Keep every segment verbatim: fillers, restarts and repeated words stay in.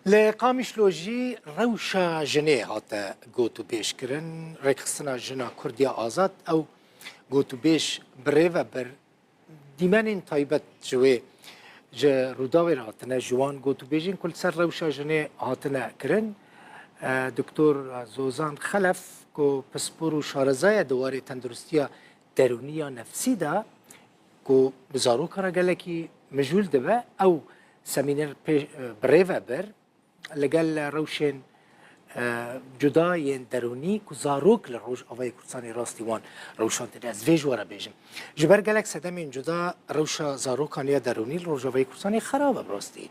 Li Qamişlo jî rewşa jinê hate gotûbêjkirin. Rêkxistina Jina Kurd ya Azad ew gotûbêj bi rê ve bir. Dîmenên taybet ji wê, ji Rûdawê re hatine, ji wan gotûbêjên ku li ser rewşa jinê hatine kirin. E, Doktor Zozan Xelef, ku pispor û şareza ye di warê tenduristiya derûnî ya nefsî de, ku bi zarokan re gelekî mijûl dibe, ew semîner pê, e, bi rê ve bir, li gel rewşên, e, cuda yên derûnî ku zarok li Rojavayê Kurdistanê rastî wan rewşandine. Ez vê ji we re bêjim. Ji ber gelek sedemên cuda rewşa zarokan ya derûnî li Rojavayê Kurdistanê xerab e bi rastî.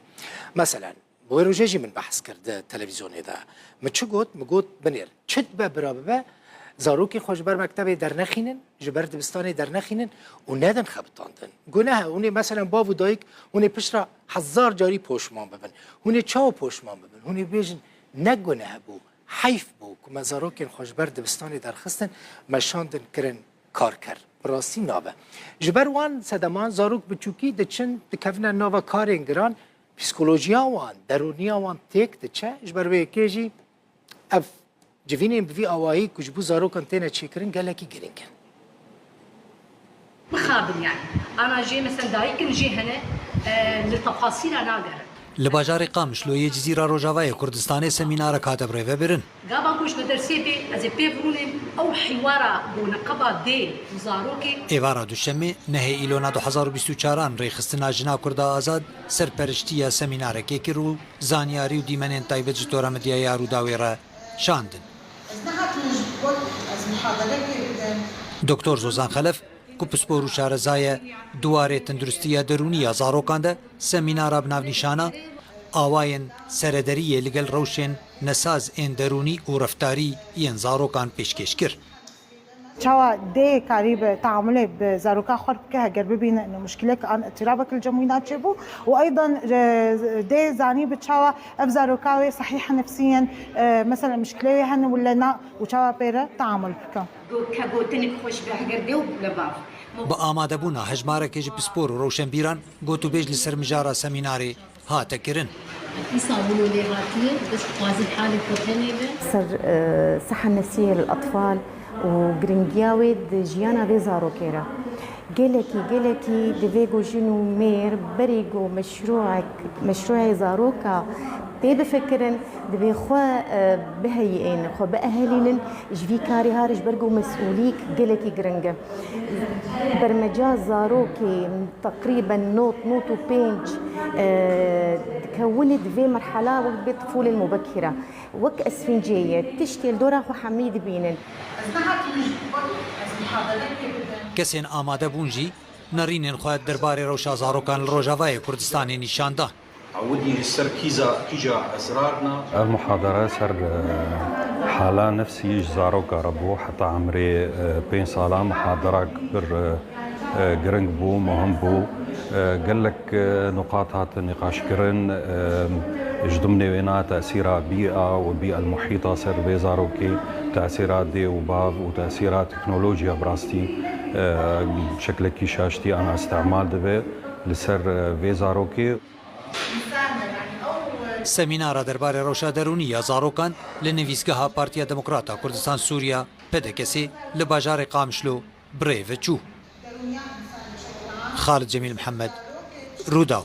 Meselen, bi wê rojê jî min behs kir di televîzyonê de. Min çi got? Min got, binêr, çi dibe bira bibe, zarokên xwe ji ber mektebê dernexînin, ji ber dibistanê dernexînin û nedin xebitandin. Guneh e, hûn ê, meselen, bav û dayik, hûn ê piştre hezar carî poşman bibin. Hûn ê çawa poşman bibin? Hûn ê bêjin, ne guneh bû, heyf bû ku me zarokên xwe ji ber dibistanê derxistin, me şandin kirin karker. Bi rastî nabe. Ji ber wan sedeman zarok biçûkî diçin, dikevine nava karên giran, psîkolojiya wan, derûniya wan têk diçe. Ji ber wê yekê jî ev civînên bi vî awayî ku ji bo zarokan têne çêkirin gelekî girîng in. Mixabin yani. Ana jê mesela dayik in, jê hene, e, li tefasîla nagerin. Li bajarê Qamişlo yê Cizîra Rojavayê Kurdistanê semînarek hate birêvebirin. Gava ku ji me dersê bê, ez ê pê birûnêm ew hîwara ku neqeba dê û zarokê. Êvara Duşemê, nehê Îlona du hezar û bîst û çaran rêxistina Jina Kurda Azad serperiştiya semînarekê kir û zanyarî û dîmenên taybet ji tora medyaya Rûdawê re şandin. Ez nehatim ji got ez muhaderekê bidim. Doktor Zozan Xelef, ku pispor û şareza ye di warê tenduristiya derûnî ya zarokan de, semînara bi navnîşana Awayên Serederiyê li gel rewşên nesaz ên derûnî û reftarî yên zarokan pêşkêş kir. Çawa dê karî bi teamulê bi zaroka xwe bike, heger bibîne muşkilek an îtirabek li cem wî naçêbû û eydan, e, dê zanî bi çawa ev zaroka wê sehîh nefsiyen, e, mesela muşkilê wê hene wile na û çawa pê re teamul bike. Go-, ke gotinik xweş be heger dê û le bav. Bi amadebûna hejmarekê ji pispor û rewşenbîran gotûbêj li ser mijara semînarê hate kirin. Îsa wilo lê hatiye, bes dixwazin halê xwe tenê be. Ser, e, seha nefsiyê lil atfal û giringiya wê di jiyana vê zarokê re. Gelekî, gelekî divê ku jin û mêr berî ku meşrûek, meşrûyê zaroka tê bifikirin, divê xwe, e, biheyîn, xwe biehelînin, ji vî karî har ji ber ku mesûlîk gelekî giring e. Bermeca zarokê teqrîben not, not û pênc, e, dikewinê di vê merhela wek bê tifûlên mubekî re. Wek esfîncê ye, tiştê li dora xwe hemî dibînin. Ez nehatim ji wan, ez muhaderekê bidim. Kesên amade bûn jî nerînên xwe derbarê rewşa zarokan li Rojavayê Kurdistanê nîşan dan. Ewilî li ser kîza, kîja esrar na. Ev muhadere ser, e, hala nefsî ji zaroka re bû. Heta emrê, e, pênc salan muhaderak pir, e, e, giring bû, muhim bû. E, gelek, e, nuqat hatin nîqaşkirin. E, ji dimnê wêna tesîra bîa û bîa muhîta ser vê zarokê, tesîra dê û bav û tesîra teknolojiya bi rastî, e, şeklekî şaştî ana îstîmal dibe li ser, e, vê zarokê. Semînara derbarê rewşa derûnî ya zarokan li nivîsgeha Partiya Demokrata Kurdistan Sûriya, P D K S'ê, li bajarê Qamişlo bi rê ve çû. Xalid Cemîl Mihemed, Rûdaw.